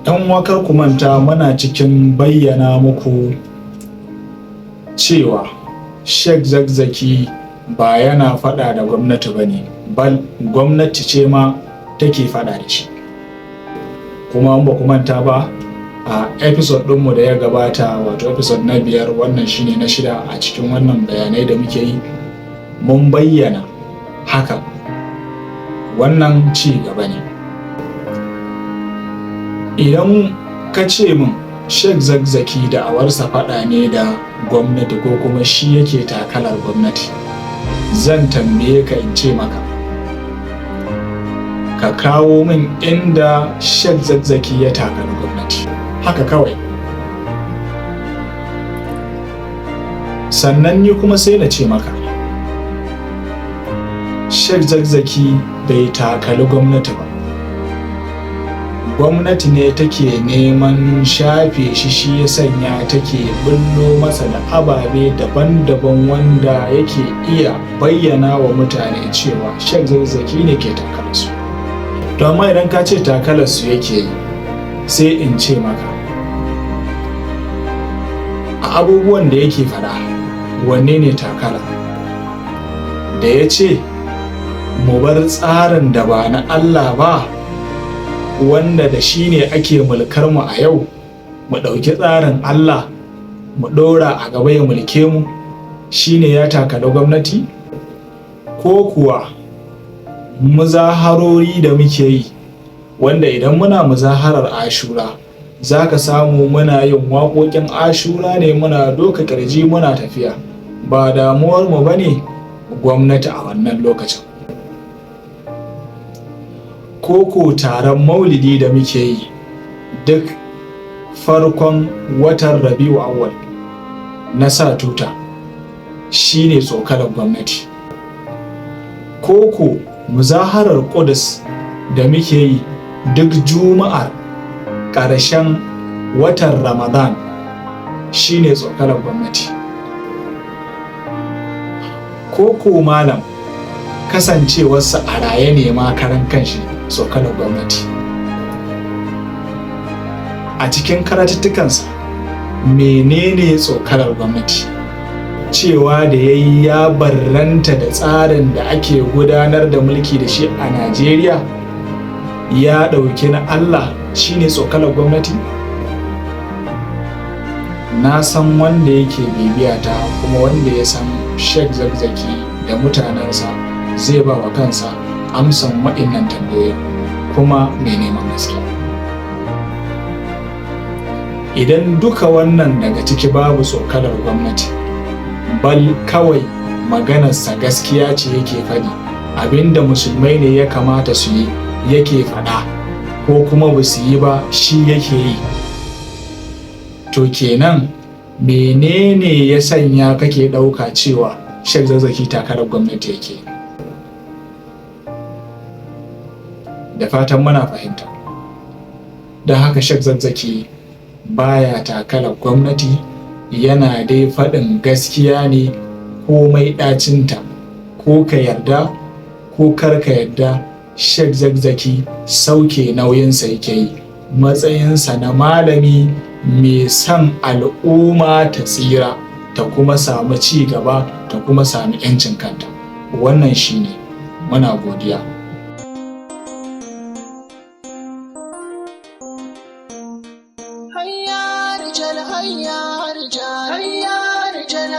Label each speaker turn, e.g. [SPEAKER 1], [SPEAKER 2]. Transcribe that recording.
[SPEAKER 1] 'Yan uwa, kar ku manta, muna cikin bayyana muku cewa Sheikh Zakzaki ba yana faɗa da gwamnati ba ne, bal gwamnati ce ma take faɗa da shi. Kuma in ba ku manta ba, a episode ɗinmu da ya gabata, wato episode na 5, wannan shine na 6 a cikin wannan bayanai da muke yi, mun bayyana haka. Wannan ci gaba ne. Idan ka ce min Sheikh Zakzaki da awarsa faɗa ne da gwamnati ko kuma shi yake takalar gwamnati, zan tambaye ka in ce maka ka kawo min inda Sheikh Zakzaki ya takali gwamnati haka kawai. Sannan ni kuma sai na ce maka Sheikh Zakzaki bai takali gwamnati ba, gwamnati ne take neman shafe shi, shi ya sanya take bullo masa da ababe daban-daban wanda yake iya bayyana wa mutane cewa Sheikh Zakzaki ne ke takalarsu. To amma idan ka ce takalarsu yake yi, sai in ce maka a abubuwan da yake faɗa, wanne ne takala? Da ya ce mu bar tsarin da ba na Allah ba, wanda da shi ne ake mulkar mu a yau, mu ɗauki tsarin Allah mu ɗora a gaba ya mulke mu, shi ne ya takala gwamnati? Ko kuwa muzaharori da muke yi, wanda idan muna muzaharar Ashura za ka samu muna yin waƙoƙin Ashura ne, muna doka ƙirji muna tafiya, ba damuwar mu bane gwamnati a wannan lokacin? Ko taron maulidi da muke yi duk farkon watan Rabi'u Awwal na sa tuta, shine tsokalar gwamnati? Ko muzaharar Ƙudus da muke yi duk Juma'ar ƙarshen watan Ramadan shine tsokalar gwamnati? Ko malam kasancewarsa a raye ne ma karan kanshi tsokalar gwamnati? A cikin karatuttukansa, menene tsokalar gwamnati? Cewa da ya yi ya barranta da tsarin da ake gudanar da mulki da shi a Najeriya, ya ɗauki na Allah, shine tsokalar gwamnati? Na san wanda yake bibiya ta kuma wanda ya san Sheikh Zakzaki da mutanensa zai ba wa kansa amsan waɗannan tambayoyin, kuma mai neman gaskiya. Idan duka wannan daga ciki babu tsokalar gwamnati, bal kawai maganarsa gaskiya ce yake faɗi, abinda musulmai ne ya kamata su yi yake faɗa, ko kuma ba su yi ba shi yake yi, to kenan menene ya sanya kake ɗauka cewa Sheikh Zakzaki takarar gwamnati yake? Da fatan muna fahimta. Don haka Sheikh Zakzaki baya takalar gwamnati, yana dai faɗin gaskiya ne komai ɗacinta. Ko ka yarda ko kar ka yarda, Sheikh Zakzaki sauke nauyinsa yake yi, matsayinsa na malami mai son al'umma ta tsira, ta kuma samu ci gaba, ta kuma sami 'yancin kanta. Wannan shine. Muna godiya.
[SPEAKER 2] Hayya rijal, hayya rijal, hayya rijal.